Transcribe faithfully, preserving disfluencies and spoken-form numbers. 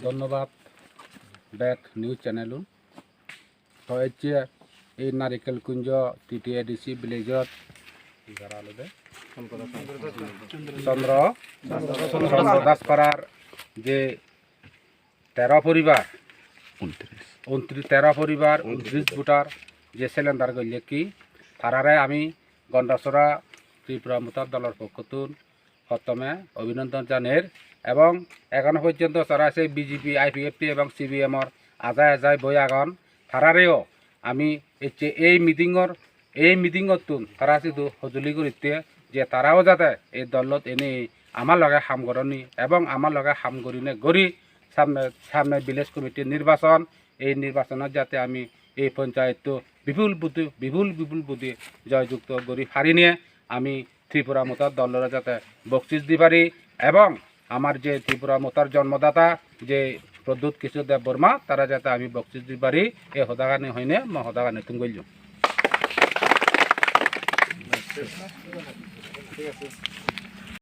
Dhonnobad bek news channel-un. To ecche ei Narikel Kunjo T T A D C village-ot Chandra, Chandra Das parar je tero poribar, untris, tero poribar, untris voter je cylinder golle ki, tarare ami Gondasora Tripura Motor Dolor pokkottun prothome obhinondon janer, ebong ekhono porjonto tara se B J P, I P F T ebong C P M-or ajai ajai boi agon, tarareo ami ecche ei meeting-or, ei meeting-ottun tara sidu hojoli guritte je tarao jate ei dollot ene ama loge ham goroni ebong ama loge ham gorine guri samne, samne village committee nirbachon, ei nirbachonot jate ami ei ponchayetto bipul budi, bipul bipul budi joyjukto guri parinei ami Tripura Motor dolore jate boksis di pari ebong amar je Tripura Motor jonmodata je Pradyut Kishore Debbarma tara jate ami boksis di pari, ei hodagani hoine mo hodagani thum gollung.